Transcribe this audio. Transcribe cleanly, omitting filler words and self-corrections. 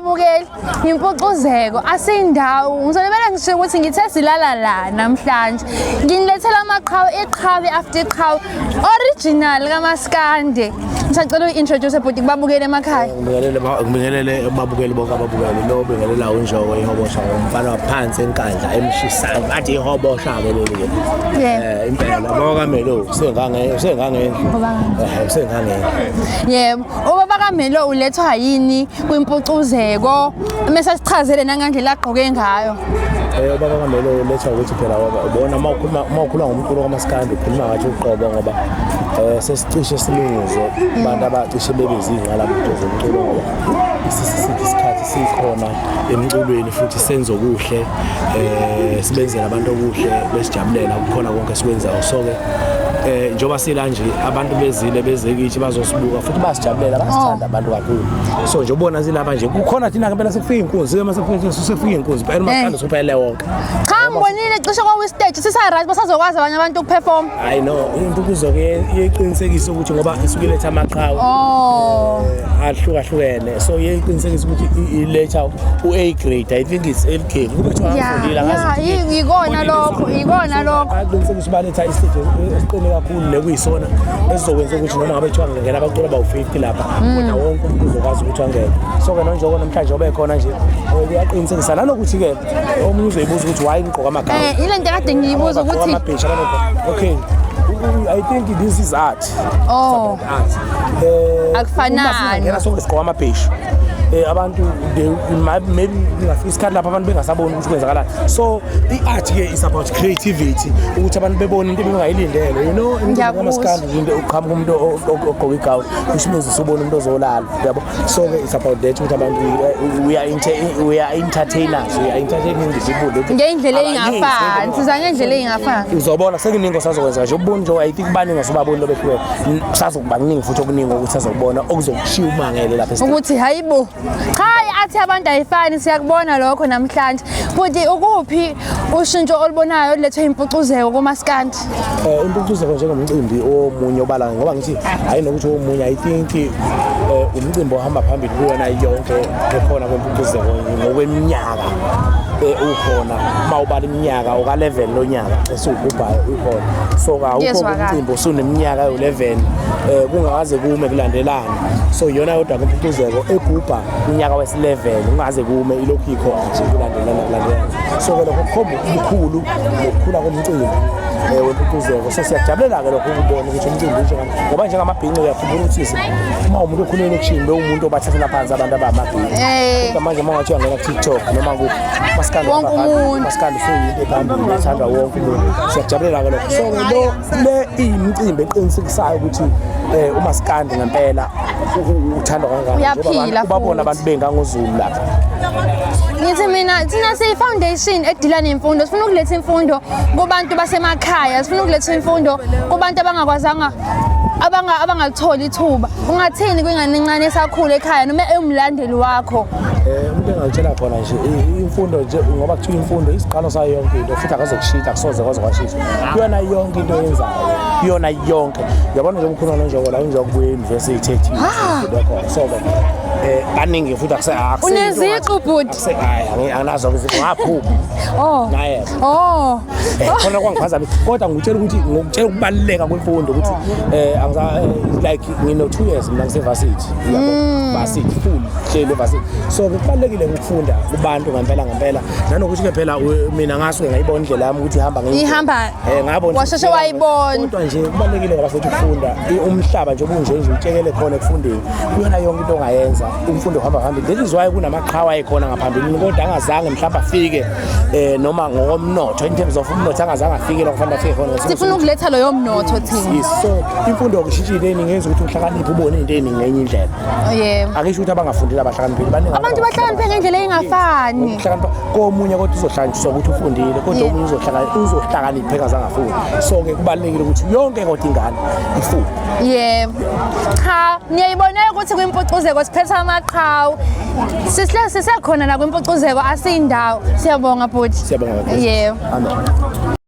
Babukeli, impucuzeko asindawo. Ngizolibele ngisho ukuthi ngithe silala la namhlanje. Nginilethela amaqhawe, iqhawe after iqhawe, original kaMaskande. Ngisacela uyi-introduce bhuti kubabukeli emakhaya. Ngibingelele ngibingelele ababukeli bonke ababukeli lo bingelela uNjoko ihobosha ngumfana waphansi eNkandla emshisayo bathi ihobosha ke leli ke. Impela baba kaMelo usengange usengangendlu. Usengangendlu. Yebo, ubaba kaMelo ulethwa yini kwimpucuzeko? Mese sichazele nangandlela agqoke ngayo. Ubaba kaMelo ulethwa ukuthi phela ubona uma ukhuluma ngomculo kaMaskandi, ukhuluma ngathi uqobo, ngoba sesicishe silunguzwe abantu abacishe bebe zingqalabutho zomculo, ngoba isisithi isikhathi sikhona emculweni futhi senze okuhle, sibenzele abantu okuhle, besijabulela kukhona konke esikwenzayo. So ke njengoba sila nje, abantu bezile beze kithi bazosibuka futhi basijabulela, basithanda abantu kakhulu. So nje ubona silapha nje kukhona thina ngempela sekufika inkunzi ke, mase kufika inkunzi phela umaskandi usuphelele wonke. Cha, ngibonile cishe kwawi stage sisa right, basazokwazi abanye abantu ukuperform. Hayi no, impucuzo ke iyeqinisekisa ukuthi ngoba isuke iletha amaqhawe ahlukahlukene, so iyeqinisekisa ukuthi iletha u-A grade. I think it's L grade kube kuthiwa ngifundile, angazi. Yikona lokho, ikona lokho. Aqinisekisa baletha isiteji esiqine kakhulu nekuyisona esizokwenza ukuthi noma ngabe kuthiwa ngingena abaculi abawu-50 lapha, kodwa wonke umuntu uzokwazi ukuthi angene. So-ke nonjoko namhlanje obe khona nje, kuyaqinisekisa nanokuthi-ke omunye uzoyibuza ukuthi why ngigqoka amagawuni. Ile nto kade ngiyibuza ukuthi amabhesha abantu. Okay, I think this is art. Art. Akufanani. Uma singangena sonke sigqoka amabheshu, abantu maybe kungafika isikhathi lapho abantu bengasaboni ukuthi kwenzakalani. So i-art ke is about creativity, ukuthi abantu bebone into ebengayilindele. Ngiyakuzwa. Kamaskandi into uqhamuka umuntu ogqoka igawuni, which means usubona umuntu ozolala, yabo. So ke it's about that, ukuthi abantu we are entertainers, we are entertaining the people that Ngeyindlela ey'ngafani, siza ngendlela ey'ngafani. Uzobona sekuningi osazokwenza nje ubuni nje. I think baningi osubaboni lobehlukene, sazokuba kuningi futhi okuningi ukuthi sazokubona okuzokushiya umangele lapha esiteji. Ukuthi hayibo, cha, athi abantu ayifani, siyakubona lokho namhlanje. Futhi ukuphi ushintsho olubonayo olulethwe impucuzeko kumaskandi? Impucuzeko njengomcimbi omunye obala, ngoba ngithi hayi nokuthi omunye, I think umcimbi ohamba phambili kuyona yonke ekhona kwempucuzeko ngokweminyaka ukhona. Uma ubala iminyaka oka-11 lonyaka esiwugubhayo ukhona, so awukho Kuyezwakala. umcimbi osuneminyaka ewu-11 kungaze kume kulandelana. So iyona yodwa impucuzeko egubha unyaka wesi-11 kungaze kume, ilokhu ikhona nje kulandelana kulandelana. So ke lokho kukhomba ubukhulu nokukhula komcimbi wempucuzeko. So siyakujabulela-ke lokho ukubona ukuthi umcimbi ngoba njengamabhinci, uyakhumbula ukuthi uma umuntu okhulele elokishini bewumuntu obathathela phansi abantu abamabhinci, kodwa manje uma ungathi uyangena ku-TikTok noma kuphi, maskandi Wonke uhamba phambili, umuntu. Maskandi usuyinto ephambili ethandwa wonke umuntu. Siyakujabulela-ke lokho. So-ke lo le iyimicimbi eqinisekisayo ukuthi umaskandi ngempela uthandwa kangaka. Uyaphila Njengoba ubabona futhi. abantu bengangozulu lapha. Ngithi mina, thina siyi-foundation edila nemfundo, sifuna ukuletha imfundo kubantu basemakhaya, sifuna ukuletha imfundo kubantu abangakwazanga, abangalitholi ithuba. Ungathini kwingane encane esakhula ekhaya noma ewumlandeli wakho? Umuntu engakutshela khona nje, imfundo nje, ngoba kuthiwa imfundo isiqalo sayo yonke into, futhi akazokushintsha, akusoze kwaze kwashintsha kuyona yonke into oyenzayo, kuyona yonke. Uyabona nje ukhuluma nonjoko la, unjoko kubuye e-university ethi khona. So ke baningi futhi Uneziqu, bhuti? Hayi, anginazo iziqu, ngaphupha ngayeka. Khona kwangiphazamisa, kodwa ngikutshela ukuthi ngokutshela ukubaluleka kwemfundo ukuthi angisa like ngino 2 years mina ngise-varsity, yabo, varsity full hleli varsity. So kubalulekile ukufunda kubantu ngempela ngempela, nanokuthi ke phela mina ngasuke ngayibona indlela yami ukuthi ihamba ngendlela. Ngabona. Washeshe wayibona. Kodwa nje kubalulekile ngoba futhi ukufunda, umhlaba nje obunje nje utshekele khona ekufundeni kuyona yonke into ongayenza, umfundo uhamba phambili. That is why kunamaqhawe ayekhona ngaphambilini kodwa angazange mhlawumbe afike noma ngokomnotho, in terms of umnotho, angazange afike la kufanele afike khona. Sifuna ukuletha loyo mnotho thina. Yes, so imfundo kushintsha into eningi, yenza ukuthi uhlakaniphe, ubone into eningi ngenye indlela. Akisho ukuthi abangafundile abahlakaniphile, baningi. Abantu bahlakaniphe ngendlela engafani. Ukuhlakanipha komunye kodwa uzohlanganiswa ukuthi ufundile, kodwa omunye uzohlakanipha engazange afunde. So ke kubalulekile ukuthi yonke kodwa ingane ifunde. Yebo. Cha, niyayibona ukuthi kwimpucuzeko siphethe amaqhawe. Sisihle sisekhona la kwimpucuzeko, asiyindawo. Siyabonga, bhuti. Siyabonga kakhulu. Yebo. Amen.